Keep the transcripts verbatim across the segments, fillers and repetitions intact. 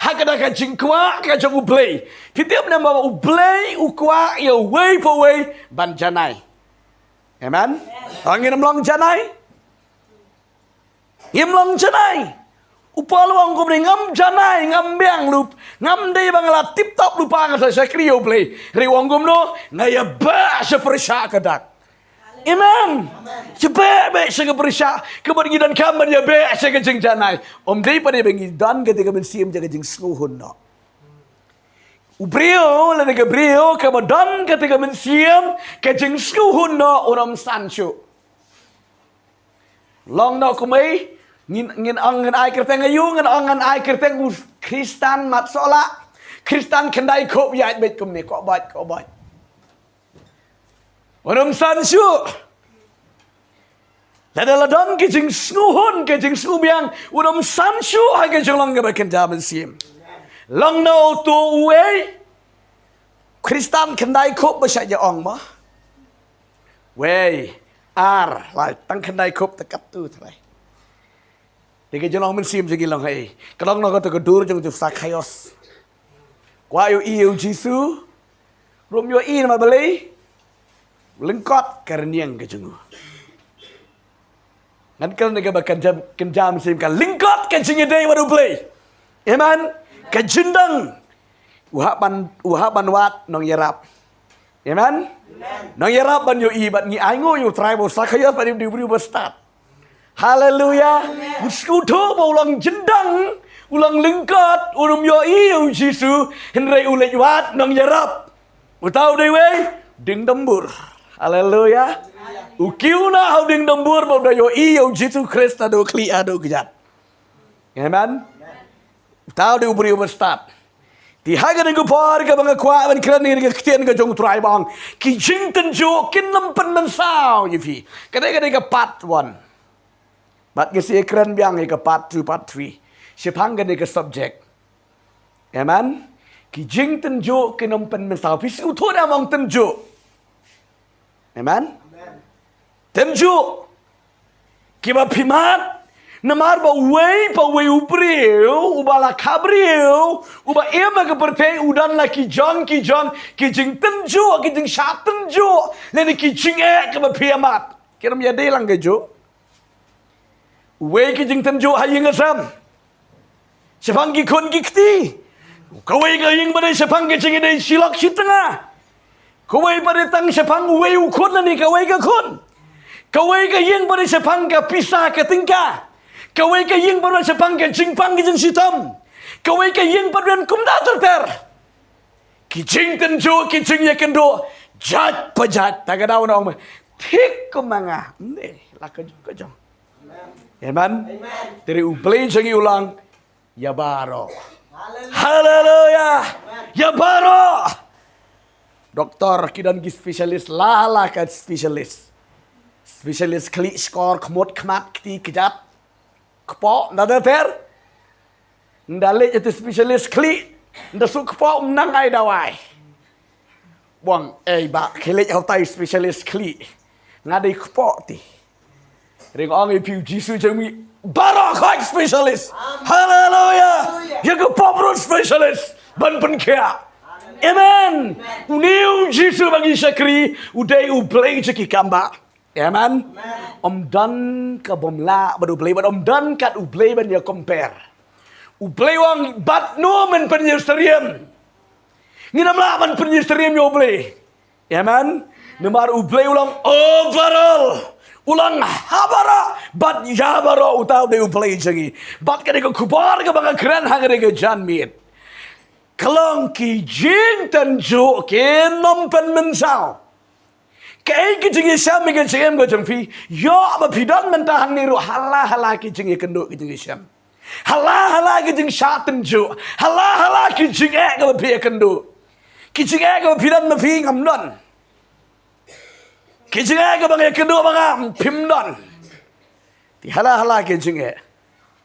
ha kata ka jingkwah ka jong U Blei. Phi tip ne em ba U Blei u kwah ïa uwei pa uwei ban janai. Amen. Ong ngin ym long janai. Ngim long janai. U Paul u ong kumne, ngam janai, ngam biang ruh, ngam dei ba nga la tip top lypa, nga sa shakri ïa U Blei. Hynrei u ong kumno, nga ïa beh sha pyrshah ka dak. Amen. Ïa beh beh sha ka pyrshah. Ka mut ngi donkam ban ïa beh sha ka jingjanai. Ym dei pat ba ngi don kata ka mynsiem jong ka jingsngewhun noh. U briew lane ka briew kaba don kata ka mynsiem ka jingsngewhun noh un ym san shuh. Long noh kumne, ngin, ngin ong ngin ai kyrteng aïu, ngin ong ngin ai kyrteng u Khristan mat sohlah. Khristan khyndai khup ïaid beit kumne, koh bait, koh bait. Un ym san shuh. Lada la don ka jingsngewhun, ka jingsngewbiang, un ym san shuh ha ka jinglong kaba kynja mynsiem. Long noh uto uwei. Khristan khyndai khup ba shah ïa ong mo. Wei, ar, lai, tang khyndai khup te katto trai. Te ka jinglong mynsiem jong ngi long haei? Ka long noh kato ka dur jong u Sakhaios. Kwah ïohi ïa u Jisu. Ruh ym ïohi namar balei? Lyngkot ka rynïeng ka jong u. Ngan kren ïa kaba kynja, kynja mynsiem, ka lyngkot ka jingïadei bad U Blei. Amen. Ka jingdang. U hap ban, u hap ban wad nongïarap. Amen. Nongïarap ban ïohi bad ngi ainguh ïa u trai ba u Sakhaios pat u dei u briew ba stad. Haleluya. U sngewthuh ba u long jingdang, u long lyngkot, un ym ïohi ïa u Jisu, hynrei u leit wad nongïarap. Uta u dei uwei, dieng dumbur. Haleluya. U kiew noh ha u dieng dumbur ba u da ïohi ïa u Jisu Khrist haduh khlieh haduh kjat. Amen. Uta u dei u briew ba stad. Te ha kane ka por kaba nga kwah ban kren ïa ka ktien ka jong u Trai ba ong, ki jingtynjuh kin ym pynmynsaw ïa phi. Kane, kane ka part one. Bad ngi sa ïakren biang ïa ka part two, part three shaphang kane ka subject. Amen. Ki jingtynjuh kin ym pynmynsaw. Phi sngewthuh ne em ong tynjuh? Amen. Tynjuh. Kiba phi mad, namar ba uwei pa uwei u briew uba la kha briew, uba im ha ka pyrthei, u don la ki jong ki jong ki jingtynjuh, ki jingshah tynjuh, lane ki jingeh kiba phi ïa mad. Kin ym ïadei lang kajuh. Uwei ki jingtynjuh ha ïing ha sem, shaphang ki khun ki kti. Kawei ka ïing ba dei shaphang ka jingïadei shi lok shi tnga. Kawei ba dei tang shaphang uwei u khun lane kawei ka khun. Kawei ka ïing ba dei shaphang ka pisa ka tyngka. Kawei ka ïing ba dei shaphang ka jingpang ka jingshitom. Kawei ka ïing ba dei kumta ter ter. Ki jingtynjuh, ki jingïakynduh jait pa jait. Ta ka daw na ong, thik kumba nga, ne la ka jong ka jong. Amen. Te U Blei jong ngi u long ïa baroh. Haleluya. Ïa baroh. Doktor ki don ki specialist, la la ka specialist. Specialist khlieh, shkor, khmut, khmat, kti, kjat, kpoh, nda ter ter. Nda leit ïa u specialist khlieh, nda suk kpoh, ym nang ai dawai. Bang ei ba khlieh ha utai u specialist khlieh. Nga dei kpoh te. Ring ong ïa phi, u Jisu jong ngi baroh khoit specialist. Haleluya. Ïa ka pop ruh specialist ban pynkhiah. Amen. Une u Jisu ba ngi shakri u dei U Blei jong ki kam bah. Amen. Ym don ka bym lah bad U Blei, bad ym don kat U Blei ban ïa compare. U Blei u ong, bad no men pynïasyriem? Ngin ym lah ban pynïasyriem ïa U Blei. Amen. Namar U Blei u long overall. U long ha baroh bad ïa baroh, uta u dei U Blei jong ngi. Bad kane ka khubor kaba nga kren ha kane ka janmiet, ka long ki jingtynjuh kin ym pynmynsaw. Kaei ka jingïashem, ka jingim ka jong phi? Ïoh ba phi don mynta hangne ruh, ha la ha la ki jingïakynduh, ki jingïashem. Ha la ha la ki jingshah tynjuh. Ha la ha la ki jingeh kaba phi ïakynduh. Ki jingeh kaba phi don ma phi ngam don. Ki jingeh kaba nga ïakynduh ma nga phim don. Te ha la ha la ki jingeh.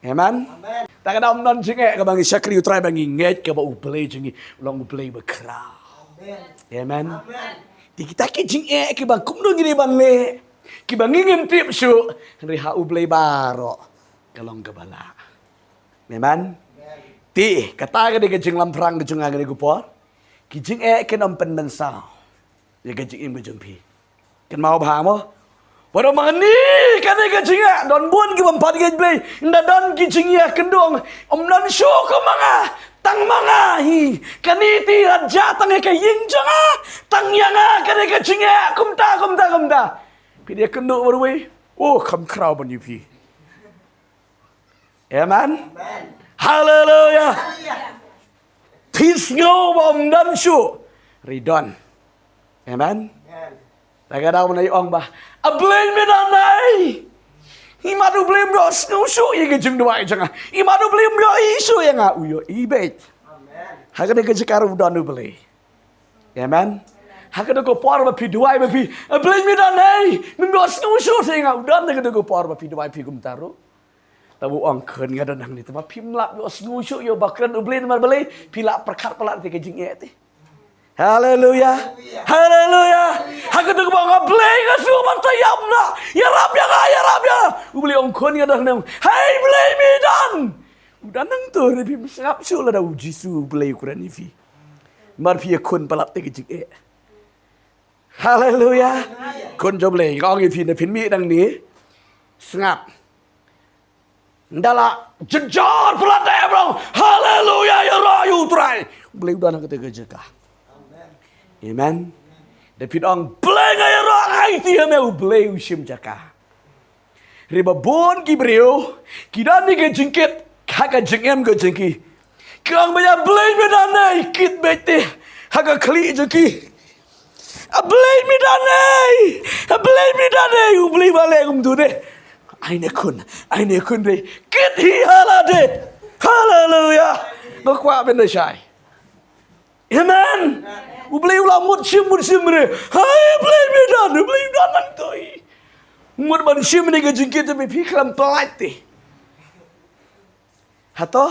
Amen. Amen. Ta ka daw ym don jingeh kaba ngi shakri U Trai ba ngi ngeit kaba U Blei jong ngi u long U Blei bakhraw. Amen. Amen. Amen. Te kita ki jingeh kiba kumno ngi dei ban leh, kiba ngi ngim tip shuh, hynrei ha U Blei baroh ka long kaba lah. Amen. Amen. Te kata ka dei ka jinglamphrang ka jong nga kane ka por. Ki jingeh kin ym pynmynsaw ïa ka jingim ka jong phi. Kynmaw bha mo. Wat ong ma ngi kane ka jingeh don bun ki bym pat ngeit Blei. Ynda don ki jingeh kyndong, ym don shuh kum ma nga. Tang ma nga hi. Kane te la jia tang ïa ka ïing jong nga. Tang ïa nga kane ka jingeh kumta kumta kumta. Phi dei kynduh marwei. Oh, kham khraw ban ïa phi. Amen. Haleluya. Phi sngew ba ym don shuh. Ri don. Amen. Ta ka daw mynne ong ba, a Blei me don ei. Imat u Blei ym ïoh sngew shuh ïa ka jingduwai jong nga. Imat u Blei ym ïoh i shuh ïa nga, u ïoh i beit. Ha kane ka jaka ruh u don u Blei. Amen. Ha kane ka por ba phi duwai ba phi, a Blei me don ei. Me ym ïoh sngew shuh ïa nga, u don ha kane ka por ba phi duwai phi kumta ruh. Tang ba u ong khun nga don hangne, tang ba phim lah ïoh sngew shuh ïa ba kren u Blei namar balei, phi lah pyrkhat palat ïa ka jingeh te. Haleluya. Haleluya. Ha ka dei ba nga Blei nga shu ban tayam na. Ïarap ïa nga, ïarap ïa nga. U Blei ong khun nga don hangne. Hei Blei me don. U don nangto, re phim sngap shuh lada u Jisu u Blei u kren ïa phi. Namar phi ïakhun palat ïa ka jingeh. Haleluya. Khun jong u Blei, nga ong ïa phi na phin mih nangne. Sngap. Ynda la jynjar palat da em rong. Haleluya, ïaroh ïa u Trai. U Blei u don ha kata ka jaka. Amen. Da phin ong Blei nga ïaroh, nga aiti ha me, u Blei u shim jaka. Re ba bun ki briew ki don ïa ka jingkit ha ka jingim ka jong ki. Ki ong ba ïa Blei me don ei, kit beit te ha ka khlieh jong ki. A Blei me don ei, a Blei me don ei, u Blei ba leh kumto de. Ai ne khun, ai ne khun de. Kit hi ha lade. Haleluya. Nga kwah ban da shai. Amen. U Blei u la mut shim, mut shim re. Hai Blei me don, u Blei u don nangto. Mut ban shim ne ka jingkit te, phi khlem palat te. Hato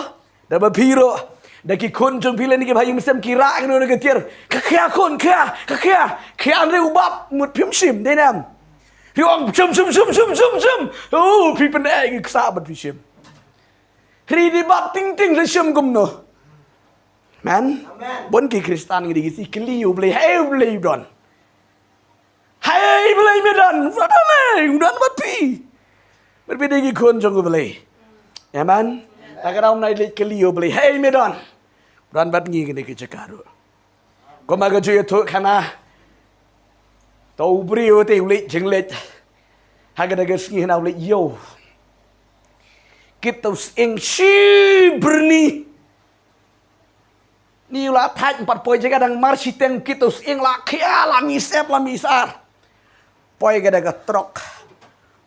da ba phi ruh, da ki khun jong phi lane ki bahaïing mynsiem ki rah kano kano ka tiar, ka khia khun, khia, ka khia, khia, hynrei u bap mut phim shim, dei ne em? Phi ong shim, shim, shim, shim, shim, shim. Oh, phi pyneh ki ksah bad phi shim. Hynrei dei bap ting ting sa shim kumno? Amen. Bun ki Khristan ngi dei ki shu kylli ïa u Blei, hei u Blei u don. Hei Blei me don, u don ei, u don bad phi. Bad phi dei ki khun jong u Blei. Amen. Ta ka daw mynne leit kylli ïa u Blei, hei me don. U don bad ngi kane ka jaka ruh. Kumba ka ju ïathuh khana. To u briew te u leit jingleit. Ha kata ka sngi hana u leit ïew. Kit to sying shi byrni. Ni u la thait, ym pat poi jaka, dang mar shiteng, kit to sying la khia, la mih sep, la mih sar. Poi ka da ka trok.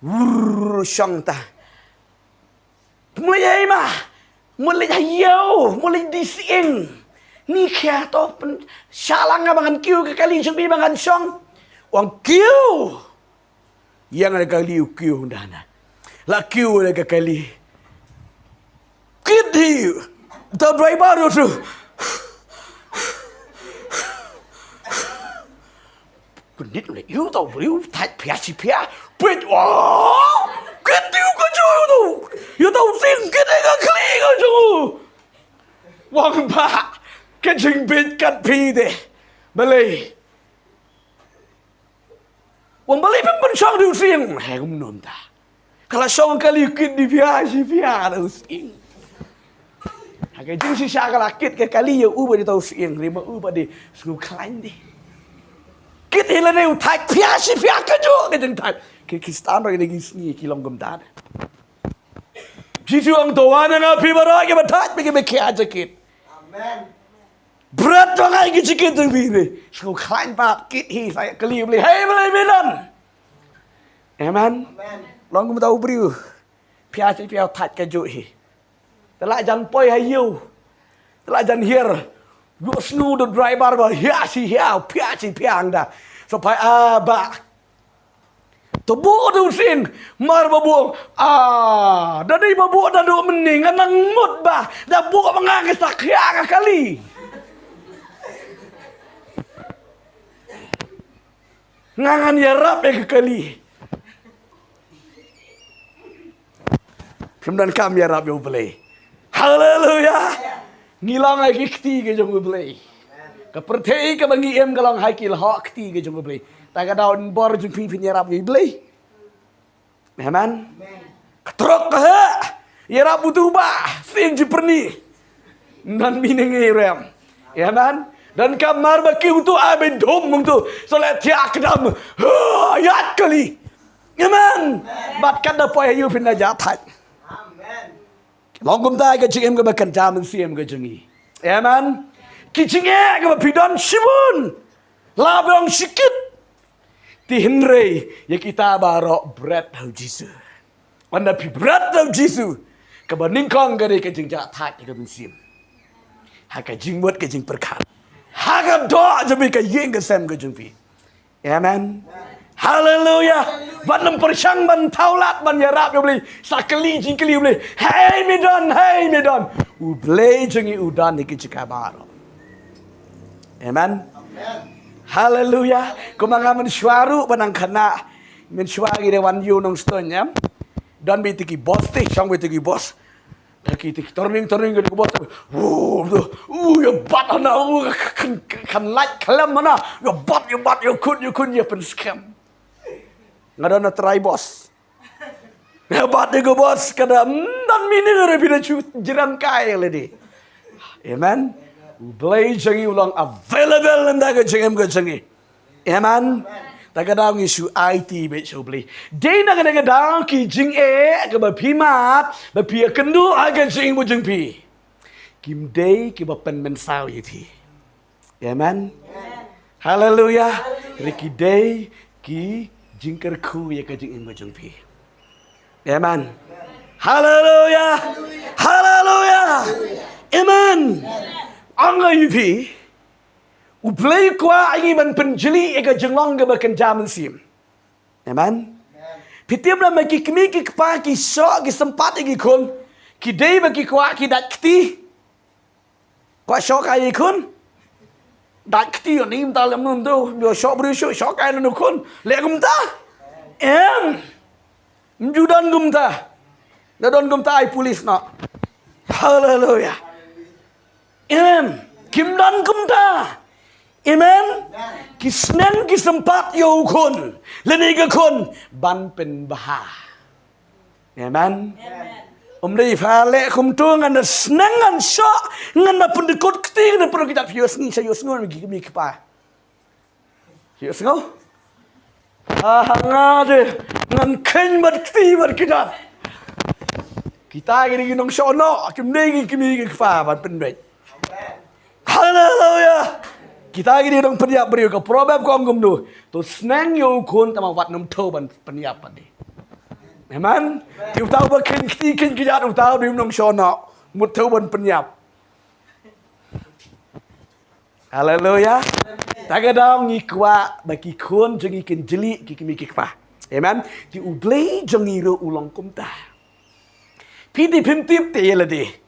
Wurr, shong ta. Mut leit hei ma. Mut leit ha ïew, mut leit die sying. Ni khia to pynshah lang nga ba ngan kiew ka kali jong phi ba ngan shong. Wan kiew. Ïa nga da ka kali u kiew ynda na. La kiew da ka kali. Kit hi. Uta u driver u shu. Kyndiat leh ïa uta u briew, thait phia shi phia. Peit, oh! Kit hi u ka jong u. Ïa uta u sying kit hi ka kali ka jong u. Wan ba ka jingbit kat phi de. Balei? Wan balei phim pynshong da u sying? He, kumno mynta? Ka la shong kali kit die phia shi phia da u sying. Ha ka jingshisha ka la kit ka kali ïa u ba dei uta u sying, hynrei ma u ba dei sngewkhlaiñ de. Kit hi lane u thait phia shi phia kajuh ka jingthait. Ki Khristan ruh ïa ki sngi ki long kumta de. Jisu ong to wan na nga phi baroh kiba thait bad kiba khia jakit. Amen. Bret to nga ïa ki jakit jong phi ne. Sngewkhlaiñ pat kit hi sa kali Blei. Hei Blei me don. Amen. Long kumta u briew. Phia shi phia thait kajuh hi. Te la jan poi ha ïew. Te la jan hiar. Ïohsngew da u driver ba hia shi hia, phia shi phia hangta. Sa phai a ba. To buh da u sying, mar ba buh, ah, da dei ba buh da duh mynne, nga nang mut ba, da buh ba nga ngi sa khia ka kali. Nga ngan ïarap ïa ka kali. Phim donkam ïarap ïa u Blei. Haleluya. Ngi long ha ki kti ka jong U Blei. Ka pyrthei kaba ngi im ka long ha ki lyoh kti ka jong U Blei. Ta ka daw, bor jong phi phin ïarap ïa U Blei. Amen. Ka trok ka ha. Ïarap utu ba. Sing ji perni. Nan mi ne ngi rem. Amen. Dan kamar ba ki utu abin dum utu. Sole tiak dam. Ha, yat kali. Amen. Bat kan da poi yu phin na ja thait. Amen. Long kumta ka jingim kaba kynja mynsiem ka jong ngi. Amen. Ki jingeh kaba phi don shibun. La ba ong shikit. Te hynrei ïa kita baroh bret ha U Jisu. Ynda phi bret ha U Jisu, kaba nyngkong ka dei ka jingjahthait ka mynsiem. Ha ka jingmut ka jingpyrkhat. Ha ka doh jong phi, ka ïing ka sem ka jong phi. Amen. Haleluya. Ban ym pyrshang ban thaw lad ban ïarap ïa U Blei. Sa kylli jingkylli U Blei. Hei mi don, hei mi don. U Blei jong ngi u don ha ki jaka baroh. Amen. Haleluya. Kumba nga mynshuwa ruh ba nang khynnah. Mynshuwa ngi dei wan ïew Nongstoiñ, em. Don beit ki bos te, shong beit ki bos. Te ki, te ki turning, turning ki bos. Wuh, wuh, ïa bat hana, wuh, kan, kan, kan lait khlem hana. Ïa bat, ïa bat, ïa khun, ïa khun, ïa pynskhem. Nga don na trai bos. Ïa bat ïa ka bos ka da, mm, don minit ruh phi da shu jrang kai lade. Amen. U Blei jong ngi u long available ynda ka jingim ka jong ngi. Amen. Ta ka daw ngi shu aiti beit sha U Blei. Dei na ka, na ka daw ki jingeh kaba phi mad ba phi ïakynduh ha ka jingim ka jong phi, kim dei kiba pynmynsaw ïa phi. Amen. Haleluya. Hynrei ki dei ki jingkyrkhu ïa ka jingim ka jong phi. Amen. Haleluya. Haleluya. Amen. Ong ïa phi, U Blei u kwah ïa ngi ban pynjli ïa ka jinglong kaba kynja mynsiem. Amen. Phi tip lem ma ki kmie ki kpa ki shoh ki sympat ïa ki khun. Ki dei ba ki kwah ki dait kti. Kwah shoh kai ïa ki khun. Dait kti ïa ni mynta lem nun tu. Ïa shoh briew shoh, shoh kai nun u khun. Leh kumta. Em. Ym ju don kumta. Da don kumta ai pulit noh. Haleluya. Amen. Kim don kumta. Amen. Ki sneng ki sympat ïa u khun lane ka khun ban pynbha. Amen. Ym dei pha leh kumto ngan da sneng ngan shoh ngan da pyndykut kti ngan da pynrung ki jait phi ïohsngew sha ïohsngew ki kmie ki kpa. Ïohsngew. Ah, nga de ngan kheiñ bad kti bad ki jait. Kita ki dei ki nongshoh noh, kim dei ki kmie ki kpa ban pynbeit. Haleluya. Kita ki dei nongpynïap briew, ka Proverb ka ong kumno. To sneng ïa u khun tang ba wat nym thew ban pynïap pat de. Amen. Te uta uba kheiñ kti kheiñ kjat uta u dei u nongshoh noh. Mut thew ban pynïap. Haleluya. Ta ka daw ngi kwah ba ki khun jong ngi kin jli ki kmie ki kpa. Amen. Te U Blei jong ngi ruh u long kumta. Phi te phim tip te ïa lade.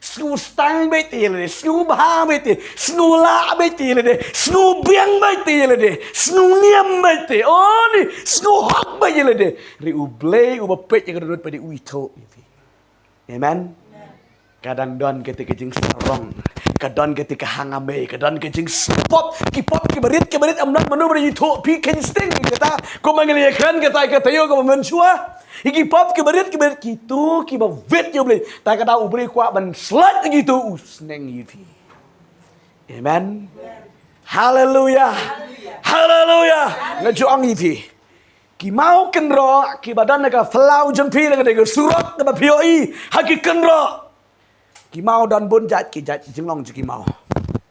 Sngew stang beit te ïa lade, sngew bha beit te, sngew lah beit te ïa lade, sngew biang beit te ïa lade, sngew niam beit te, oh ni, sngew hok beit ïa lade. Hynrei U Blei uba peit ïa ka dohnud pat de u ithuh ïa phi. Amen. Ka dang don kata ka jingsarong, ka don kata ka hangamei, ka don ka jingspop, ki pop kiba rit kiba rit, ym don mano ba ithuh phi, khein sting kata, kumba ngi la ïakren kata, kata ïoh kaba mynshuwa. Ïa ki pop kiba rit kiba rit, kito kiba wit ïa U Blei. Ta ka daw U Blei u kwah ban slait ïa kito, u sneng ïa phi. Amen. Haleluya. Haleluya. Nga ju ong ïa phi, ki maw kynroh kiba don ha ka phyllaw jong phi, lane ka surok kaba phi ïohi ha ki kynroh. Ki maw don bun jait, ki jait jinglong jong ki maw.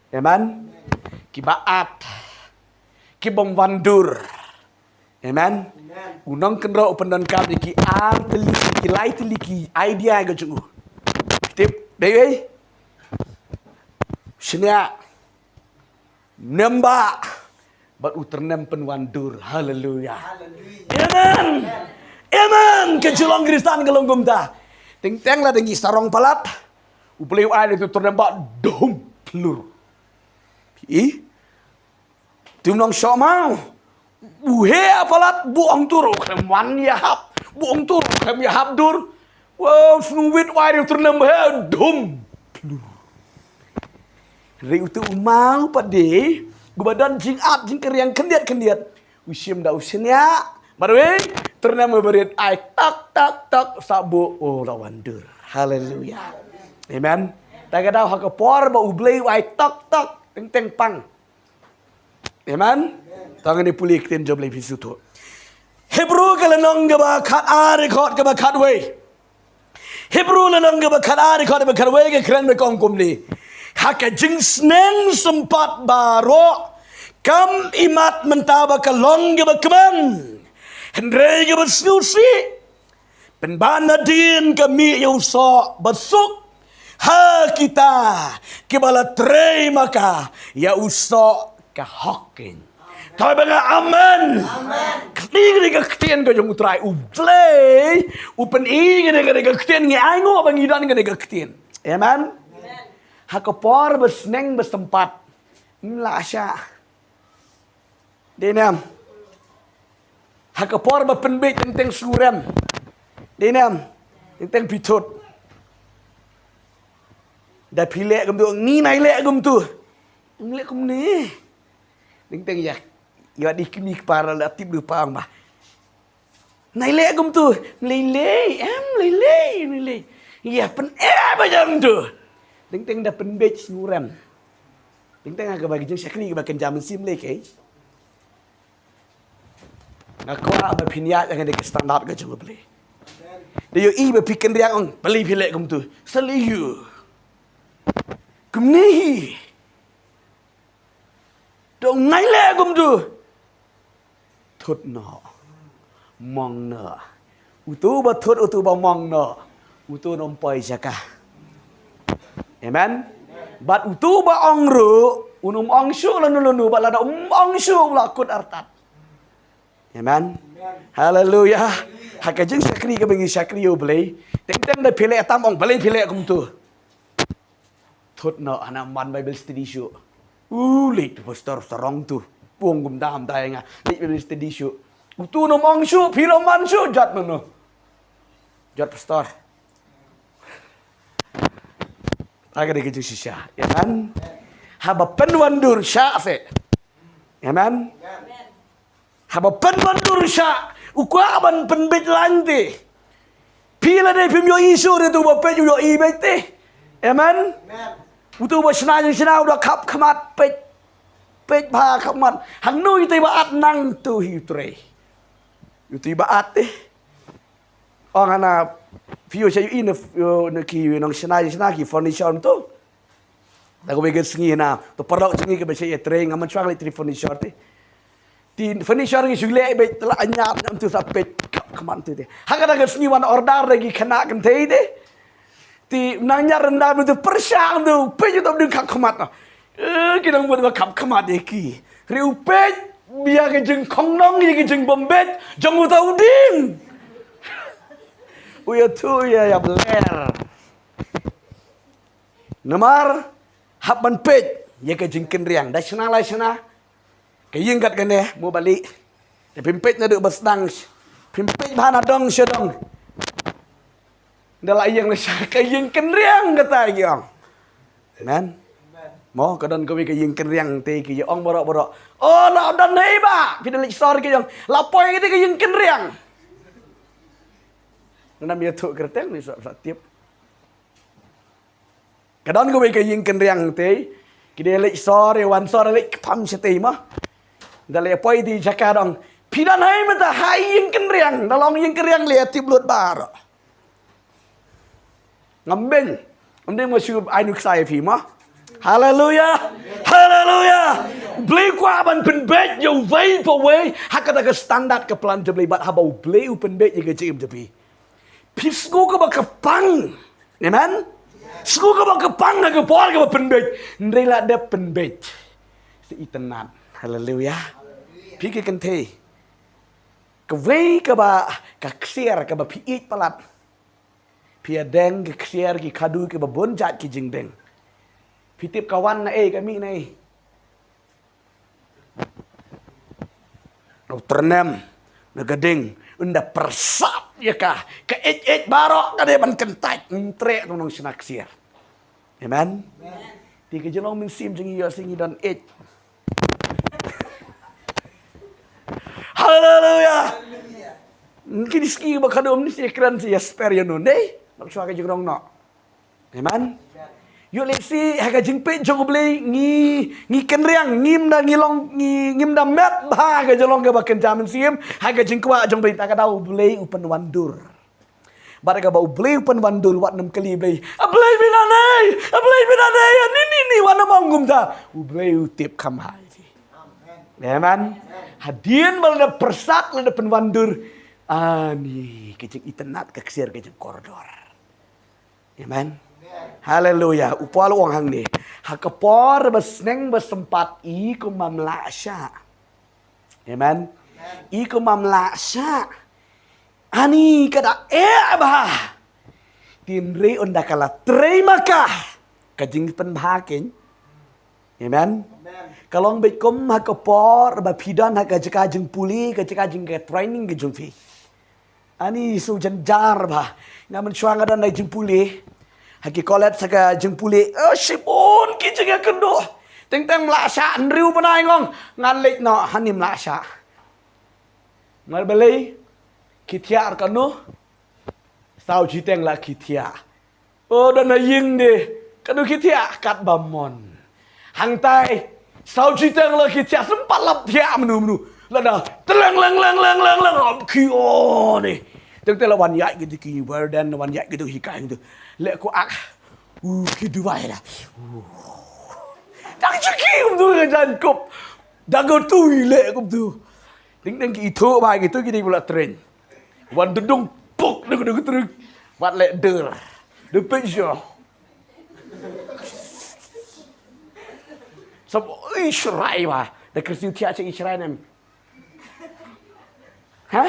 Amen. Kiba at, kibym wandur. Amen. U nongkynroh u pyndonkam ïa ki ar tylli, ki lai tylli ki idea ka jong u. Tip, dei ei? Shñiah. Nembah. Bad u tyrnem pynwandur. Haleluya. Amen. Amen. Ka jinglong Khristan ka long kumta. Teng teng la dang ngi sarong palat. U Blei u ai u tyrnem ba dum plur. Phi i? Te u nongshoh maw. U heh palat, bu ong tur u khlem wan ïahap. Bu ong tur u khlem ïahap dur. Wow, sngew wit wai u tyrnem ba heh dum plur. Hynrei utu u maw pat de, uba don jingat jingkyrïang khyndiat khyndiat, u shim da u shñiah. Bad wei, tyrnem u barit ai tak tak tak, sa buh, oh, la wan dur. Haleluya. Amen. Ta ka daw ha ka por ba U Blei u ai tak tak, teng teng pang. Amen. Tang ni pule ktien jong U Blei phi sngewthuh. Hebru ka lynnong kaba khat ar, dkhot kaba khat wei. Hebru lynnong kaba khat ar, dkhot kaba khat wei ka kren ba ong kumne. Ha ka jingsneng sympat baroh, kam imat mynta ba ka long kaba kmen, hynrei kaba sngewsih. Pynban hadien ka mih ïa u soh ba suk ha kita kiba la trei ma ka ïa u soh ka hok. Te ba nga amen. Kti kane ka ktien ka jong U Trai U Blei, u pyni kane ka ktien, ngi ai nguh ba ngi don kane ka ktien. Amen. Ha ka por ba sneng ba sympat, ym lah shah. Dei ne em? Ha ka por ba pynbeit teng teng sngewrem. Dei ne em? Teng teng phi thut. Da phi leh kumtu, ngi nai leh kumtu. Ngi leh kumne. Teng teng ïa. Ïa dei kmie kpa la tip lypa ong ba, nai leh kumtu, mlei lei, em, mlei lei, mlei lei. Ïa pyneh ba jam tu. Teng teng da pynbeit sngewrem. Teng teng ha kaba ki jingshakri kaba kynja mynsiem lei kei. Nga kwah ba phin ïaid ha kane ka standard ka jong U Blei. Da ïohi ba phi kynriang ong, balei phi leh kumtu? Sa lei ïa u. Kumne hi. Dang nai leh kumtu. Thut noh. Mong noh. Utu ba thut, utu ba mong noh, utu un ym poi jaka. Amen. Bad utu ba ong ruh, un ym ong shuh lano lano, bad lada um ong shuh la kut artat. Amen. Haleluya. Ha ka jingshakri kaba ngi shakri ïa U Blei, teng teng da phi leh tam ong, balei phi leh kumtu? Thut noh, hana man Bible study shuh. U leit tu pastor sarong tu. Pung kumta kumta ïa nga. Leit Bible study shuh. Utu un ym ong shuh, phi la man shuh, jot mano? Jot pastor. Ta ka dei ka jingshisha. Amen. Haba pynwandur shah se. Amen. Haba pynwandur shah, u kwah ban pynbeit lang te. Phi lade phim ïohi shuh, utu ba peit u ïohi beit te. Amen. Utu ba shna jong shna u da khap khmat, peit. Peit bha khap khmat. Hangno ïa utu ba at nang tu hi u trei. Utu ba at te. Ong hana phi ïohi sha ïohi na, na ki nongshna jong shna ki furniture tu. Da kawei ka sngi na, to paralok jong ngi kaba shait ïatrei, nga mynshwa nga leit trei furniture te. Te furniture ngi shu leh beit, te la ñiad ñiad tu, sa peit khmat tu te. Ha kata ka sngi wan order da ki khynnah kynthei te. Te nang ñiad rynda tu pyrshah tu, peit tu dang khap khmat na. Eh, ki nang bud ba khap khmat ïa ki. Hynrei u peit ïa ka jingkhongdong, ïa ka jingbym beit jong uta u dieng. U ïathuh ïa, ïa bler. Namar hap ban peit ïa ka jingkynriang. Da shna la shna ka ïing kat kane, mo bali. Te phim peit naduh ba sdang, phim peit bha na dong sha dong. Da la ïeng la shna ka ïing kynriang kata ki ong. Amen. Mo ka don kawei ka ïing kynriang te ki ong baroh baroh. Oh, la don hi ba. Phi da leit sor ki ong, la poi kata ka ïing kynriang. Ngam ïathuh kyrteng, ni sa, sa tip. Ka don kawei ka ïing kynriang te, ki dei leit sor, ïa wan sor, leit ktham shatei mo. Da leit poi te jaka dong. Phi don hi mynta ha ïing kynriang, da long ïing kynriang lei tip lut baroh. Ngam beiñ, ngam dei mo shu ai nuksa ïa phi mo. Haleluya. Haleluya. Blei kwah ban pynbeit ïa uwei pa uwei ha kata ka standard ka plan jong Blei, bad haba U Blei u pynbeit ïa ka jingim jong phi. Phi sngew kaba kyrpang. Amen. Sngew kaba kyrpang ha ka por kaba pynbeit. Hynrei la dep pynbeit. Sa itynnad. Haleluya. Phi ki kynthei. Kawei kaba ka ksiar kaba phi ïeit palat. Phi ïadeng ki ksiar ki khadu kiba bun jait ki jingdeng. Phi tip ka wan na ei, ka mih na ei? U tyrnem na ka ding, ynda pyrsad ïa ka, ka eit eit baroh ka dei ban kyntait, ym treh tang nongshna ksiar. Amen. Te ka jinglong mynsiem jong ngi ïoh sngi don eit. Haleluya. Ngi ki diski ba khadum ni si kren si ya sper ya nun dei. Bak shwa ka jingrong no. Amen. Ïoh lehse ha ka jingpeit jong U Blei ngi ngi kynriang ngim da ngi long ngi ngim da met bha ha ka jinglong kaba kynja mynsiem ha ka jingkwah jong Blei ta ka daw U Blei u pynwandur. Bad kaba U Blei u pynwandur wat nym kylli Blei. A Blei phi nangne, a Blei phi nangne, ani ni ni wat nym ong kumta. U Blei u tip kham bha ïa phi. Amen. Hadien ba la da pyrsad la da pynwandur. Ani ka jingitynnad ka ksiar ka jingkordor. Amen. Haleluya. U Paul u ong hangne. Ha ka por ba sneng ba sympat i kum bym lah shah. Amen. I kum bym lah shah. Ani ka da eh bha. Tynrai ynda ka la trei ma ka. Ka jingpynbha kein. Amen. Ka long beit kum ha ka por ba phi don ha ka jaka jingpule ka jaka jing ka training ka jong phi. Ani shu jynjar bha. Nga mynshuwa nga don ha jingpule. Ha ki college ha ka jingpule. Oh, shibun ki jingïakynduh. Teng teng mlak shah, hynriew bnai ngong. Ngan leit noh, hani mlak shah. Mar balei, ki thiah kano. Saw jiteng la ki thiah. O, don ha ïing de. Kano ki thiah, kat ba mon. Hangtai. Saw jiteng la ki thiah, sympat lap thiah menu menu. Lada, teleng leng leng leng leng leng, ap ki o de. Teng teng la wan ïaid ki ki warden, wan ïaid ki tu hikai tu. Leh ko ak. U ki duwai la. U. Tang jiki um tu ka jan kop. Dago tu i leh kum tu. Ding ding ki ithuh bha ki tu ki dei pula train. Wan dudung puk dudung dudung terus. Wat leh der. De pek sio. Sab oi shrai bha. De kersi thiah che i shrai nem. Ha?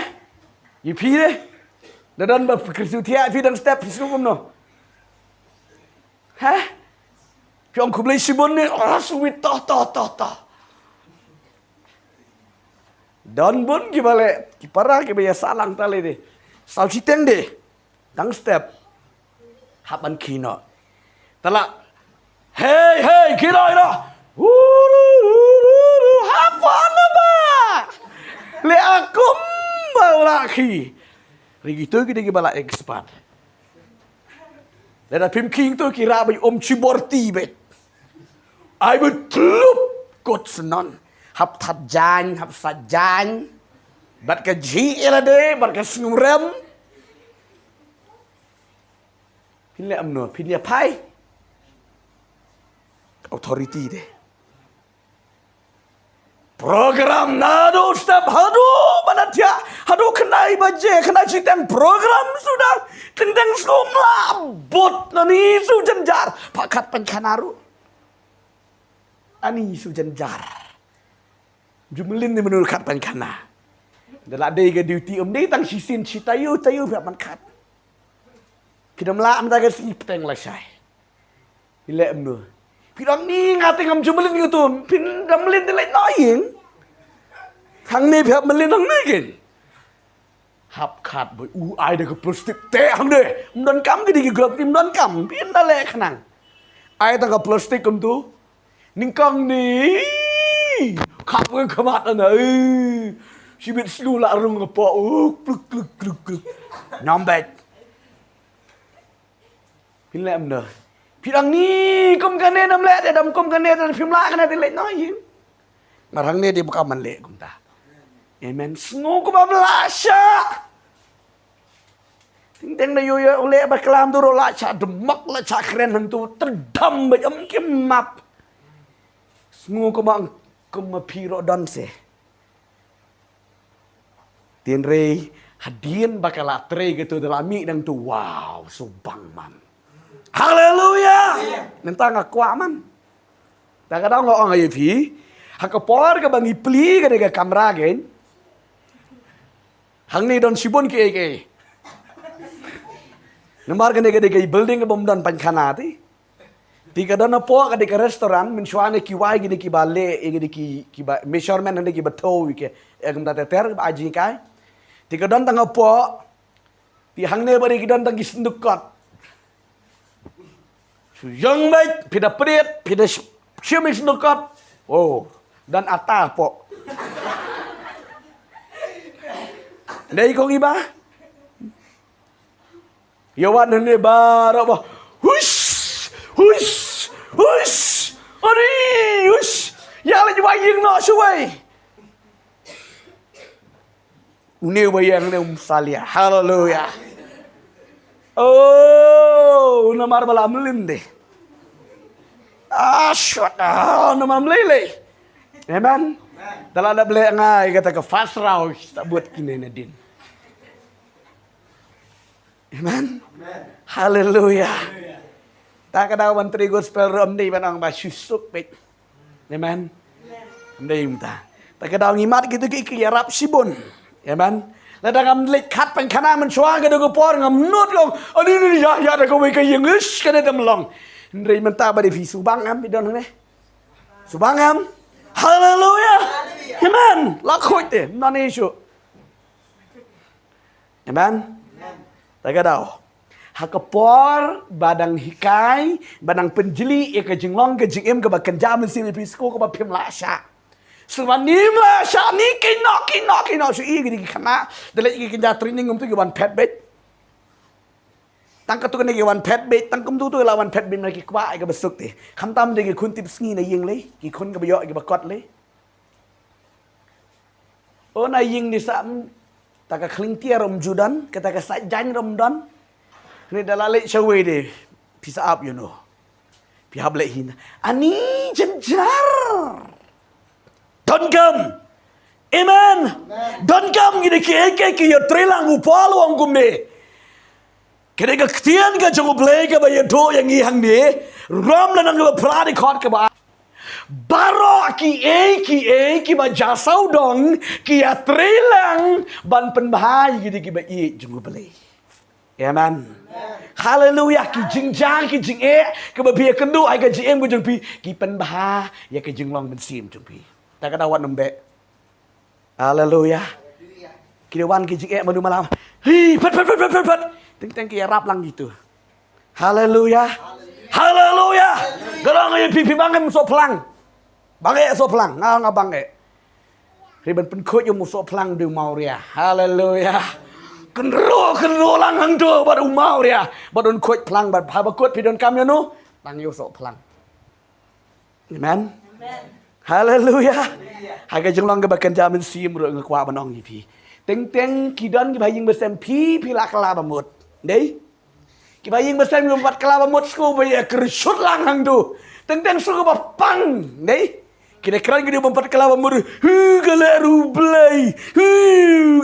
Ïa phi de. Da don ba kersi thiah phi dang step phi sngewbha kumno. Ha? Phi ong khublei shibun ne, oh, sweet, toh, toh, toh, toh. Don bun kiba leh, ki para kiba ïa sah lang ta leh de. Saw shiteng de. Dang step. Hap ban khie noh. Te la. Hey, hey, khie noh, khie noh. Hu, hu, hu, hu, hu. Hap ban ba. Leh akum ba la khie. Ri kitu ki dei kiba la expert. Lada phim khie tu ki rah ba um chiborti bet. Ai ba tlup kot snon. Hap that jan, hap sat jan. Bat ka ji ela de, bat ka sngurem. Phin leh amno, phin ïa phai. Authority de. Program naduh step haduh ba na thiah, haduh khyndai baje, khyndai shiteng program suda, teng teng skum la, bot nani su jynjar, pha khat pynkhana ruh. Ani su jynjar. Jumlin ni menu khat pynkhana. Da la dei ka duty um dei tang shisien shi taïew, taïew phi hap ban khat. Phi dam la am da ka si pteng la shai. Phi leh mnu. Phi dang ni nga te ngam ju mlien ngi tu. Phin dang mlien te leh noh ïing. Hangne phi hap mlien hangne kin. Hap khat boi u ai da ka plastik te hangne. Ym don kam ki dei ki glove, ym don kam. Phin da leh khnang. Ai da ka plastik kum tu. Nyngkong ni. Khap ngan khmat ana. Shibit slu la rung ka poh. Uh, kluk, kluk, kluk, kluk. Nyambet. Phin leh mnu. Phi dang ni kum kane nam leh, te dam kum kane, te phim lah kane te leh noh ïing. Ngarang ne dei buka man leh kumta. Amen. Sngew kumba mlah shah. Ting teng da ïoh ïoh leh ba klam tu ruh lah shah demak lah shah kren hangtu tedam ba jam kim map. Sngew kumba kumba phi ruh don se. Tynrai hadien ba ka la trei katu da la mih dang tu, wow, subang man. Haleluya. Mynta nga kwah man. Ta ka dang nga ong ïa phi. Ha ka por kaba ngi plie kane ka kamra kein. Hangne don shibun kiei kiei. Namar kane ka dei ka building kaba ym don pynkhana te. Te ka don hapoh ka dei ka restaurant, mynshuwa ne ki wai kine kiba leh, kine ki, kiba measurement ne kiba thew ïa ki, eh, kumta ter ter ba ai jingkai. Te ka don tang hapoh, te hangne ba dei ki don tang ki synduk kot. Ïong beit, phi da prit, phi da sh-, shim ïa sdukot. Oh, don ata pok. Dei kong iba. Ïa wan hangne baroh ba. Hush! Hush! Hush! Ari! Hush! Ïa leit wai ïing noh shuwei. Une uba ïeng ne um salia. Haleluya. Oh, namar ba la mlien de. Ah, shut down, namar mlei lei. Amen. Da la da bleh ngai kata ka first round, ta buat kine nadien. Amen. Haleluya. Ta ka daw ban trei gospel ruh ym dei ban ong ba shu suk beit. Amen. Ym dei mynta. Ta ka daw ngi mad kito ki, ki ïarap shibun. Amen. Lada ngam leit khat pynkhana mynshuwa ka dei ka por ngam nud long. Ani ni ïa ïa da kawei ka ïing ish ka dei dam long. Hynrei mynta ba dei phi subang em, phi don hangne. Subang em. Haleluya. Amen. La khuid te, non issue. Amen. Ta ka daw. Ha ka por ba dang hikai, ba dang pynjli ïa ka jinglong ka jingim kaba kynja mynsiem ïa phi, shu kaba phim lah shah. Shu ba nim lah shah ni ki nok ki nok ki nok shu i ki dei ki khynnah. Da leit ki kynja training kumtu ki wan phet beit. Tang katu kane ki wan phet beit, tang kumtu tu la wan phet beit na ki kwah ïa kaba suk te. Khamtam de ki khun tip sngi na ïing lei, ki khun kaba ïoh ïa kaba kot lei. O na ïing ni sa, mm, ta ka khling tiar um ju don, kata ka sait jaiñ rum don. Ni da la leit shawei de, phi sa ap ïa uno. Phi hap leit hi na. Ani jynjar. Donkam. Amen. Donkam kine kiei kiei ki ïatreilang, u Paul u ong kumne. Kane ka ktien ka jong U Blei kaba ïathuh ïa ngi hangne. Rom lynnong kaba phra dkhot kaba ar. Baroh kiei kiei kiba ja sawdong ki ïatreilang ban pynbha ïa kine kiba ïeit jong U Blei. Amen. Haleluya. Ki jingjia ki jingeh kiba phi ïakynduh ha ka jingim ka jong phi, ki pynbha ïa ka jinglong mynsiem jong phi. Ta ka daw wat nym beh. Haleluya. Ki dei wan ki jingeh manu malam. Hi, phet, phet, phet, phet, phet, phet. Teng teng ki ïarap lang kito. Haleluya. Haleluya. Ka dang ïa phi, phi bang em soh phlang. Bang eh soh phlang. Nga nga bang eh. Ri ban pynkhuid ïa u soh phlang dei u mawria. Haleluya. Kynroh kynroh lang hangto bad u mawria. Bad un khuid phlang bad haba kut phi donkam ïa uno. Tang ïa u soh phlang. Amen. Haleluya. Ha ka jinglong kaba kynja mynsiem ruh nga kwah ban ong ïa phi. Teng teng ki don kiba ha ïing ba sem phi, phi la kylla ba mut. Dei? Kiba ha ïing ba sem kiba pat kylla ba mut shuh ba ïa kyrsut lang hangto. Teng teng shuh ba pang. Dei? Ki dei kren ki dei ba pat kylla ba mut. Hu ka leh ruh U Blei. Hu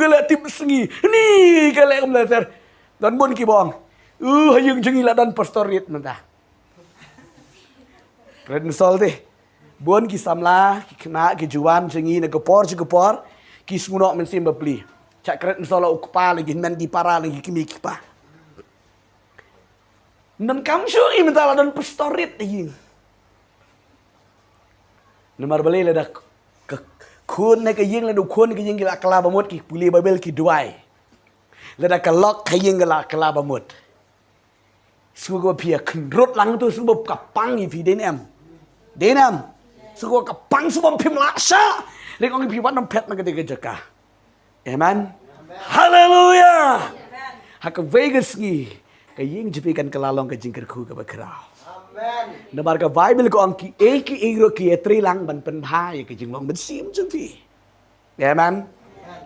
ka leh tip sngi. Ni ka leh kam leh ter. Don bun kiba ong. Uh, ha ïing jong ngi la don pastor rit mynta. Kren sol te. Bun ki samla, ki khynnah, ki jowai jong ngi na ka por sha ka por, ki sngewnoh mynsiem bapli. Cha kren sol u kpa lagi, hynmen ki para lagi, ki kmie ki kpa. Ym donkam shuh i mynta la don pastor rit ha ïing. Namar balei lada ka khun ne ka ïing, lada u khun ka ïing ki la kylla ba mut, ki pule Baibl ki duwai. Lada ka lok ka ïing ki la kylla ba mut. Sngewbha phi ïa khynrut lang tu, sngewbha ka pang ïa phi, dei ne em? Dei ne em? Sngewbha ka pang, sngewbha phim lah shah. Ri ong ïa phi wat nym phet na ka dei ka jaka. Amen. Haleluya. Ha kawei ka sngi ka ïing jong phi kan kylla long ka jingkyrkhu kaba khraw. Namar ka Baibl ka ong kiei kiei ruh ki ïatreilang ban pynbha ïa ka jinglong mynsiem jong phi. Amen.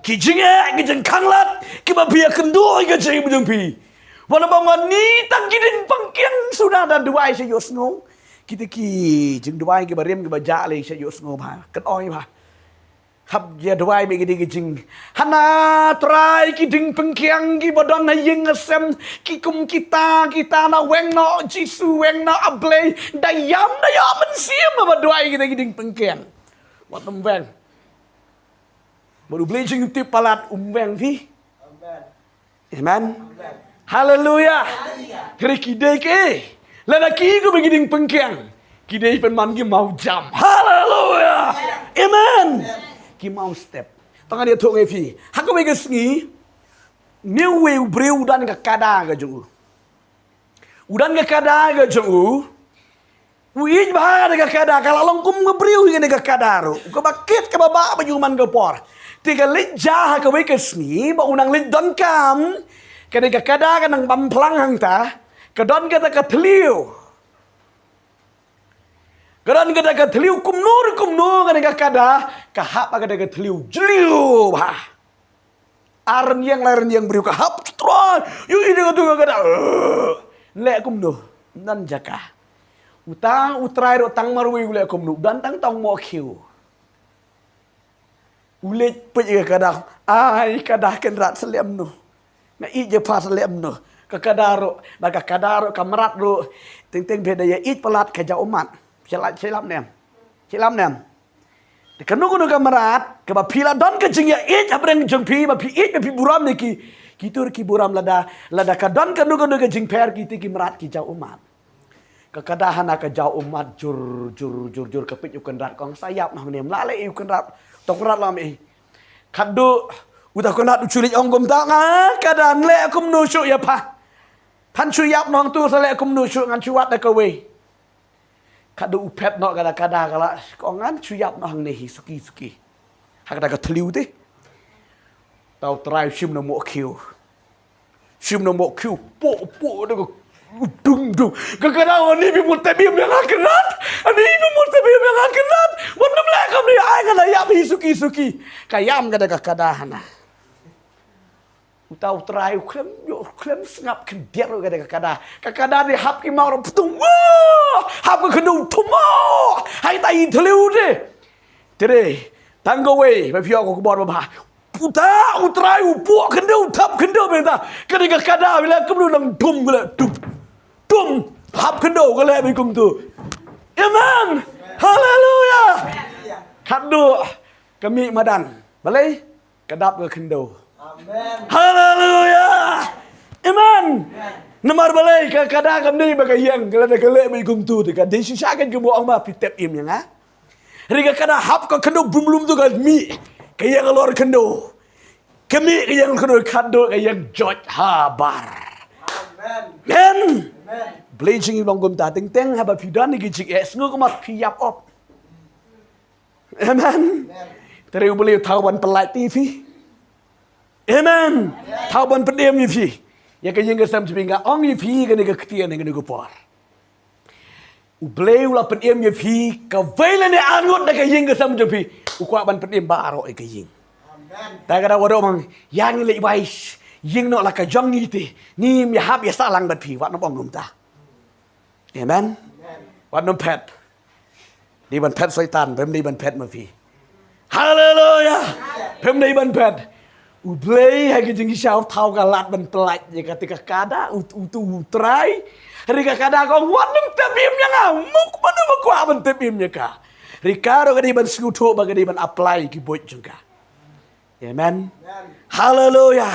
Ki jingeh, ki jingkhanglad, kiba phi ïakynduh ïa ka jingim jong phi. Wat la bam wan ni tang ki dieng pangkiang suda da duwai sha ïohsngew. Kita ki jingduwai kiba rim kiba jah lei sha ïohsngew bha. Kan ong bha. Hap ïa duwai bad ki dei ki jing. Hana Trai ki dieng pangkiang kiba don ha ïing ha sem, ki kum kita, kita na weng noh Jisu, weng noh A Blei. Da ïam da ïoh mynsiem ba duwai kita ki dieng pangkiang. Wat nym weng. Bad U Blei jingtip palat um weng phi. Amen. Haleluya. Hynrei ki dei ki, lada ki kum ki dieng pangkiang, ki dei pynban ki mawjam. Haleluya. Amen. Ki mawstep. Tang ngan ïathuh ïa phi. Ha kawei ka sngi, une uwei u briew u don ka kada ka jong u. U don ka kada ka jong u. U ïeit bha da ka kada, ka la long kum ka briew hi kane ka kada ruh. Kaba kit kaba bah ba ju man ka por. Te ka leit ja ha kawei ka sngi ba u nang leit donkam. Kane ka kada ka nang bam phlang hangta. Ka don kata ka thliew. Ka don kata ka thliew kumno ruh kumno kane ka kada. Ka hap ha kata ka thliew jliew bha. Ar rynïeng lai rynïeng briew ka hap, Trai. Ïohi da katu ka kada. Leh kumno. Nan jaka. Uta u trai ruh tang marwei u leh kumno. Don tang tong mohkhiew. U leit peit ïa ka kada. Ai kada Kynrad sa leh kumno. Nga ïeit ïa pha sa leh kumno. Ka kada ruh. Bad ka kada ruh ka mrad ruh. Teng teng phi da ïa ïeit palat ka jaw ummat. Sha lap sha lap ne em. Sha lap ne em. Te kano kano ka mrad, kaba phi la don ka jingïaieit hapdeng jong phi, ba phi ïeit ba phi burom ïa ki, kito ruh ki burom lada, lada ka don kano kano ka jingpher kito ki mrad ki jaw ummat. Ka kada hana ka jaw ummat jur, jur, jur, jur ka peit u Kynrad ka ong sa ïap noh hangne, la leh ïa u Kynrad, uta u Kynrad la mih. Khatduh, uta u Kynrad u shu leit ong kumta nga, kada nleh kumno shuh ïa pha. Phan shu ïap noh hangto sa leh kumno shuh ngan shu wad da kawei. Khatduh u phet noh kata ka kada ka la, ka ong ngan shu ïap noh hangne hi suki suki. Ha kata ka thliew te. Uta u trai u shim na mohkhiew. Shim na mohkhiew, poh, poh, da ka dung, dung. Ka kada ong ani phi mut tep im ïa nga Kynrad. Ani phi mut tep im ïa nga Kynrad. Wat nym leh kumne, ai nga la ïap hi suki suki. Ka ïam kata ka kada hana. Uta u trai u khlem, ïoh, u khlem sngap khyndiat ruh kata ka kada. Ka kada dei hap ki maw ruh ptung. Wah! Hap ka khyndew thum. Hai ta i thliew de. Te dei tang kawei ba phi ïoh ka khubor ba bha. Uta u trai u poh khyndew, thap khyndew bynta. Ka dei ka kada, phi leh kumno nang dum, ka leh dum. Dum. Hap khyndew ka leh bad kumtu. Amen. Haleluya. Khatduh ka mih madan. Balei? Ka dap ka khyndew. Amen. Haleluya. Amen. Namar balei ka kada kam dei ba ka ïeng, ka lada ka leh bad kumtu te ka dei shisha ka jingmut ong ba phi tep im ïa nga. Hynrei ka kada hap ka khyndew brum brum tu ka mih. Ka ïeng halor khyndew. Ka mih ka ïeng khyndew khatduh ka ïeng joit habar. Amen. Amen. Blei jingim long kumta teng teng haba phi don ïa ki jingeh sngew kumba phi ïap op. Amen. Te u Blei u thaw ban pyllait ïa phi. Amen. Thaw ban pyndem ïa phi. Ïa ka ïing ka sem jong phi nga ong ïa phi kane ka ktien kane ka por. U Blei u la pyndem ïa phi kawei lane ar ngut na ka ïing ka sem jong phi. U kwah ban pyndem baroh ïa ka ïing. Te ka da wa da ong ïa ngi leit wai ïing noh la ka jong ngi te. Ngim ïahap ïasah lang bad phi wat nym ong kumta. Amen. Wat nym phet. Dei ban phet Soitan, phim dei ban phet ma phi. Haleluya. Phim dei ban phet. U Blei ha ki jingshisha u thaw ka lad ban pyllait ïa kata ka kada, u, u, u, u trai. Hynrei ka kada ka ong wat nym tep im ïa nga, mut ba nym kwah ban tep im ïa ka. Hynrei ka ruh ka dei ban sngewthuh ba ka dei ban apply ki buit jong ka. Amen. Haleluya.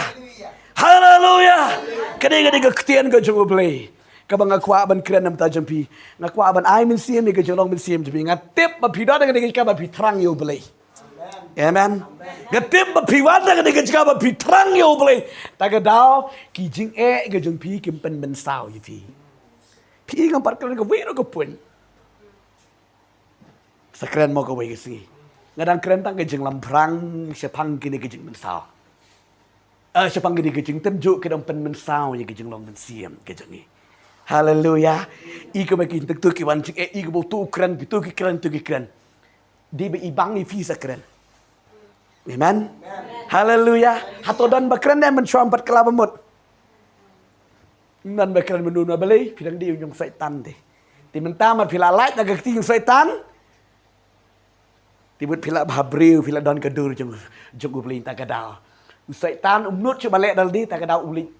Haleluya. Ka dei, ka dei ka ktien ka jong U Blei. Kaba nga kwah ban kren na ka bynta jong phi. Nga kwah ban ai mynsiem ïa ka jinglong mynsiem jong phi. Nga tip ba phi don ha kane ka jaka ba phi thrang ïa U Blei. Amen. Nga tip ba phi wan ha kane ka jaka ba phi thrang ïa U Blei. Ta ka daw ki jingeh ka jong phi kim pynmynsaw ïa phi. Phi ngam pat kren kawei ruh ka point. Sa kren mo kawei ka sngi. Nga dang kren tang ka jinglam phrang shaphang kine ki jingmynsaw. Eh, shaphang kine ki jingtynjuh ki dang pynmynsaw ïa ki jinglong mynsiem ki jong ngi. Haleluya. I kaba ki tynjuh ki wan jingeh, i kaba tu kren, ki tu ki kren, tu ki kren. Dei ba i bang i phi sa kren. Amen. Haleluya. Hato don ba kren ne mynshuwa pat ka la ba mut. Ngan ba kren mynno na balei, phi dang dei u ñiong Soitan te. Te mynta mar phi la lait na ka kti ñiong Soitan. Te mut phi la bha briew, phi la don ka dur jong, jong U Blei ta ka daw. U Soitan um nud shuh ba leh da lade ta ka daw u leit.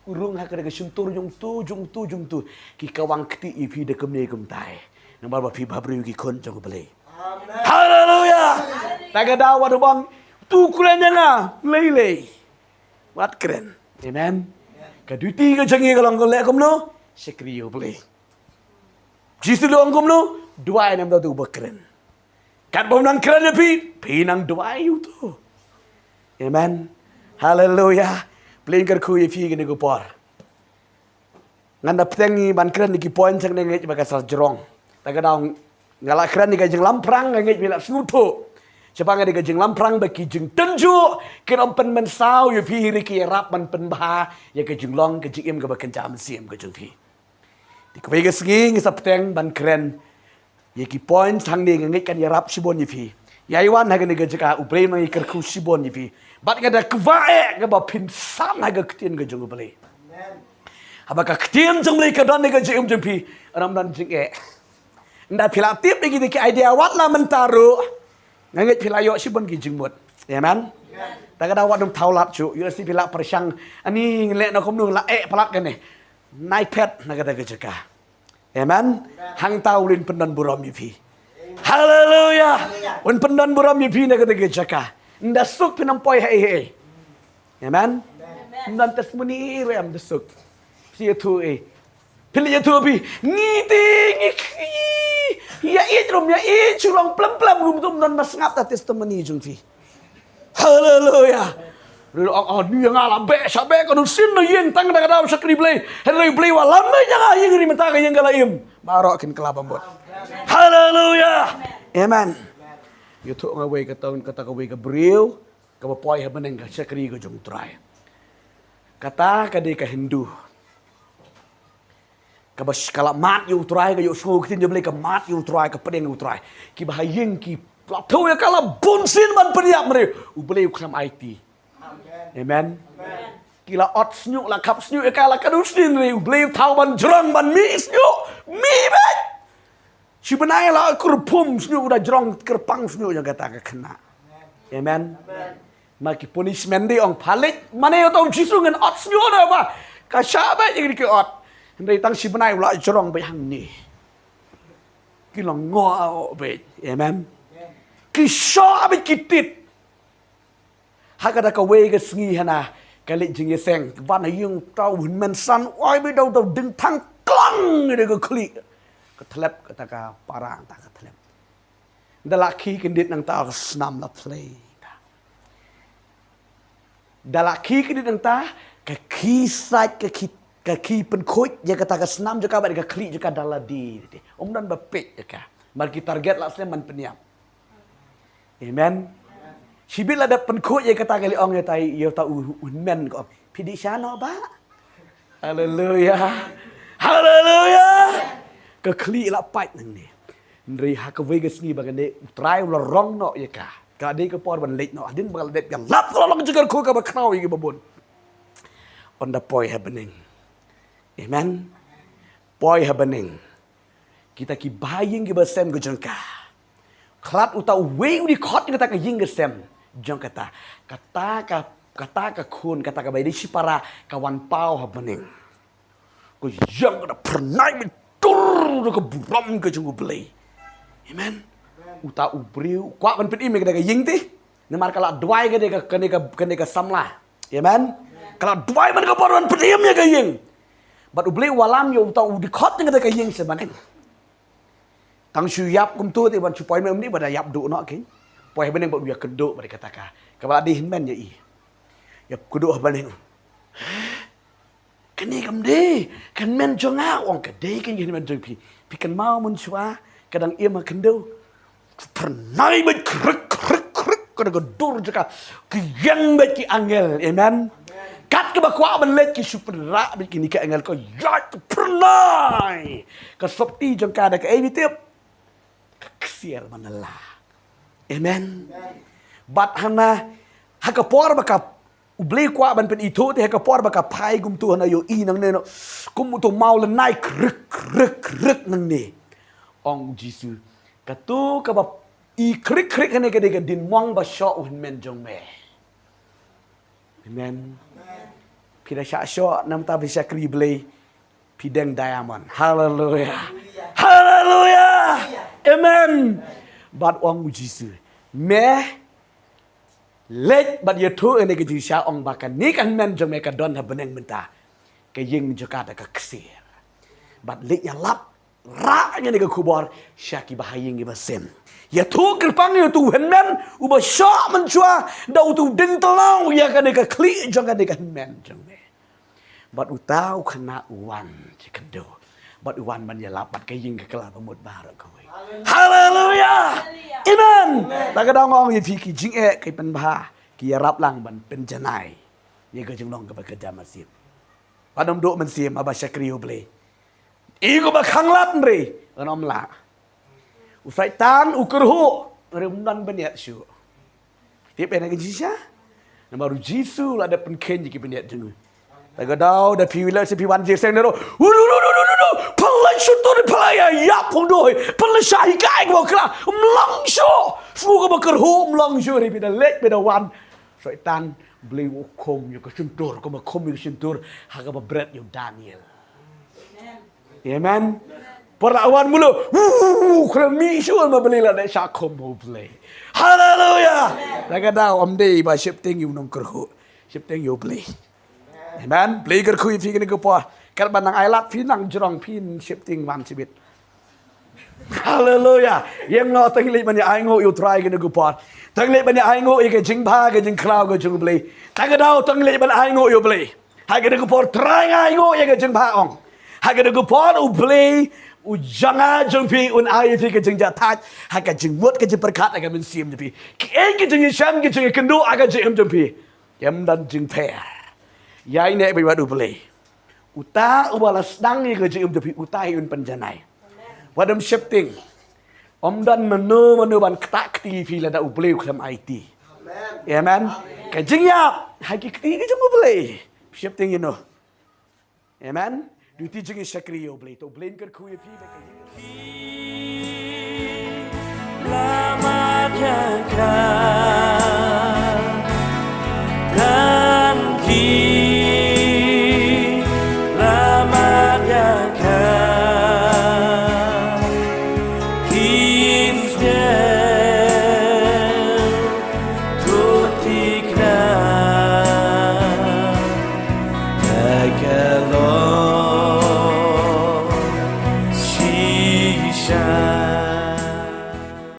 U rung ha ka da ka shyntur jong tu, jong tu, jong tu. Ki kawang kti ïa phi da kumne kumtai. Namar ba phi bha briew ki khun jong U Blei. Haleluya. Ta ka daw wat u bang tu kren ïa nga, lei lei. Wat kren. Amen. Ka duty ka jong ngi ka long ka leh kumno? Shakri ïa U Blei. Jisu u ong kumno? Duwai, nam da tu ba kren. Katba u nang kren ïa phi, phi nang duwai ïa uto. Amen. Haleluya. Blei kyrkhu ïa phi kane ka por. Ngan da bteng ban kren ïa ki point jong ngi ba ka sa jrong. Ta ka daw nga la kren ïa ka jinglamphrang, nga ngeit phi la sngewthuh. Shaphang ïa ka jinglamphrang ba ki jingtynjuh kin ym pynmynsaw ïa phi, hynrei ki ïarap ban pynbha ïa ka jinglong ka jingim kaba kynja mynsiem ka jong phi. Te kawei ka sngi nga sa bteng ban kren ïa ki points hangne, nga ngeit kan ïarap shibun ïa phi. Ïa wan ha kane ka jaka, U Blei un nang ïa kyrkhu shibun ïa phi. Bad nga da kwah eh kaba phin san ha ka ktien ka jong U Blei. Haba ka ktien jong U Blei ka don ha ka jingim jong phi, ym don jingeh. Ynda phi la tip ïa kita ki idea wat la mynta ruh, nga ngeit phi la ïoh shibun ki jingmut. Amen. Ta ka daw wat nym thaw lad shuh, ïoh shi phi la pyrshang, ani ngi leh na kumno, la eh palat kane. Nai phet na kata ka jaka. Amen. Hangta U Blei un pyndon burom ïa phi. Haleluya. Un pyndon burom ïa phi na kata ka jaka. Ynda suk phin ym poi ha ei ha ei. Amen. Ym don testimony ruh em da suk. Phi ïathuh ei. Phi la ïathuh phi. Ngi te ngi ki. Ïa ïeit ruh ym ïa ïeit, shu long plem plem, ym don, ym don ba sngap da testimony jong phi. Haleluya. Ruh ong, oh, ni nga la beh, sha beh, ka dusien na ïing tang da ka daw shakri Blei. Hynrei Blei wa lam na ïa nga ïing ri mynta ka ïing ka la im. Baroh kin kylla bamut. Haleluya. Amen. Ïathuh nga wei ka tong, kata kawei ka briew kaba poi ha bneng, ka shakri ka jong U Trai. Kata ka dei ka Hindu. Kaba sh-, ka la mad ïa U Trai, ka ïohsngew ka ktien jong U Blei, ka mad ïa U Trai, ka pdiang ïa U Trai. Kiba ha ïing ki la thew ïa ka la bun sien ban pynïap, hynrei U Blei u khlem aiti. Amen. Ki la ot shñiuh, la khap shñiuh ïa ka, la kadu sien, hynrei U Blei u thaw ban jrong, ban mih shñiuh, mih beit. Shi bnai la kyrpum shñiuh, u da jrong kyrpang shñiuh jong kata ka khynnah. Amen. Ma ki punishment dei ong pha leit, mane ïa uta U Jisu ngin ot shñiuh da ba ka shah beit ïa ki ot. Hynrei tang shi bnai u la jrong beit hangne. Ki la ngoh beit. Amen. Ki shoh beit ki tit. Ha kata kawei ka sngi hana ka leit jingïaseng, wan ha ïing uta u hynmen san, oi beit, da u dang ding thang klang ïa ka khlieh. Ka thlep kata ka para, ta ka thlep. Da la khie kyndit nangta ka snam la phlei. Da la khie kyndit nangta, ka khie sait, ka khie, ka khie pynkhuid ïa kata ka snam jong ka bad ka khlieh jong ka da la die. Ym don ba peit ïa ka. Mar ki target la slem ban pynïap. Amen. Shibit la dep pynkhuid ïa kata ka la ong ïa uta, ïa uta u, u hynmen, ka ong, phi dih sha noh bah. Haleluya. Haleluya. Ka khlieh la pait nangne. Hynrei ha kawei ka sngi ba kane U Trai u la rong noh ïa ka. Ka dei ka por ban leit noh. Hadien ba ka la dep ïalap, ka la long jingkyrkhu kaba khraw ïa kiba bun. Ynda poi ha bneng. Amen. Poi ha bneng. Kita ki bahaïing kiba sem ka jong ka. Khlad uta uwei u dkhot jong kata ka ïing ka sem jong kata. Kata ka, kata ka khun, kata ka baidei shipara ka wan paw ha bneng. Ka ïeng ka da phyrnai beit, tur da ka burom ka jong U Blei. Amen. Uta u briew u kwah ban pynim ïa kata ka ïing te. Namar ka la duwai kane ka, kane ka, kane ka samla. Amen. Ka la duwai man ka bor ban pynim ïa ka ïing. Bad U Blei u wallam ïa uta u dkhot jong kata ka ïing sha bneng. Tang shu ïap kumto te ban shu poi mynta ba da ïap duh noh ki. Poi ha bneng bad u ïakynduh bad kata ka. Kaba la dei hynmen ïa i. Ïakynduh ha bneng. Kane kam dei ka hynmen jong nga, ong, ka dei ka hynmen jong phi. Phi kynmaw mynshuwa ka dang im ha khyndew. Phyrnai beit, krik krik krik, ka da ka dur jong ka. Ka ïeng beit ki angel. Amen. Kat kaba kwah ban leit ki shu pynrah beit kine ki angel, ka ïaid ka phyrnai. Ka sopti jong ka da kaei phi tip? Ka ksiar ba nylla. Amen. Bad hana ha ka por ba ka U Blei kwah ban pynithuh te ha ka por ba ka phai kumto hana ïohi nangne noh. Kum uto maw lynnai, krik krik krik nangne. Ong U Jisu, kato kaba i krik krik hangne ka dei ka diengmong ba shoh u hynmen jong me. Amen. Phi da shah shoh, namar phi shakri Blei. Phi deng diamond. Haleluya. Haleluya. Amen. Bad ong U Jisu, me leit bad ïathuh ïa kane ka jingshisha, ong ba kane ka hynmen jong me ka don ha bneng mynta. Ka ïeng jong ka da ka ksiar. Bad leit ïalap, rah ïa kane ka khubor sha ki bahaïing kiba sem. Ïathuh kyrpang ïa uto u hynmen uba shoh mynshuwa, da uto u dieng tlaw ïa kane ka khlieh jong kane ka hynmen jong me. Bad uta u khynnah u wan sha khyndew. Bad u wan ban ïalap bad ka ïing ka kylla ba mut baroh kawei. Haleluya. Amen. Ta ka daw nga ong ïa phi ki jingeh ki pynbha ki ïarap lang ban pynjanai ïa ka jinglong kaba kyrjam masin. Bad ym duh mynsiem haba shakri U Blei. I kaba khanglad hynrei ngan ym lah. U Soitan u kyrhuh hynrei ym don bniat shuh. Tip ïa ka jingshisha. Namar u Jisu la dep pynkheiñ ïa ki bniat jong u. Ta ka daw da phi wi la sa phi wan jingseng na ro. U du du du du du du. Pynleit shuh tur pynleit ïa ïap hong doi. Pynleit shah hikai kaba kra. Ym long shuh. Shu kaba kyrhuh ym long shuh hynrei phi da leit phi da wan. Soitan Blei u khum ïa ka shyntur kumba khum ïa ka shyntur ha kaba bret ïa u Daniel. Amen. Por la wan mulu. Khlem mih shuh ma Blei la dei sha khum U Blei. Haleluya. Ta ka daw ym dei ba sheptieng ïa u nongkyrhuh. Sheptieng ïa U Blei. Amen. Blei kyrkhu ïa phi kane ka por. Katba nang ailad phi nang jrong phi sheptieng wan shibit. Haleluya. Ïeng noh tang leit ban ïa ainguh ïa U Trai kane ka por. Tang leit ban ïa ainguh ïa ka jingbha ka jingkhraw ka jong U Blei. Ta ka daw tang leit ban ainguh ïa U Blei. Ha kane ka por Trai nga ainguh ïa ka jingbha ong. Ha kane ka por U Blei u jong nga jong phi un ai ïa phi ka jingjahthait. Ha ka jingmut ka jingpyrkhat ha ka mynsiem jong phi. Kiei ki jingïashem ki jingïakynduh ha ka jingim jong phi. Ym don jingpher. Ïaineh bad U Blei. Uta uba la sdang ïa ka jingim jong phi uta hi un pynjanai. Wat ym sheptieng. Ym don mano mano ban ktah kti ïa phi lada U Blei u khlem aiti. Amen. Ka jingïap ha ki kti ka jong U Blei. Sheptieng ïa no. Amen. Duti jingïashakri ïa U Blei. To U Blei un kyrkhu ïa phi.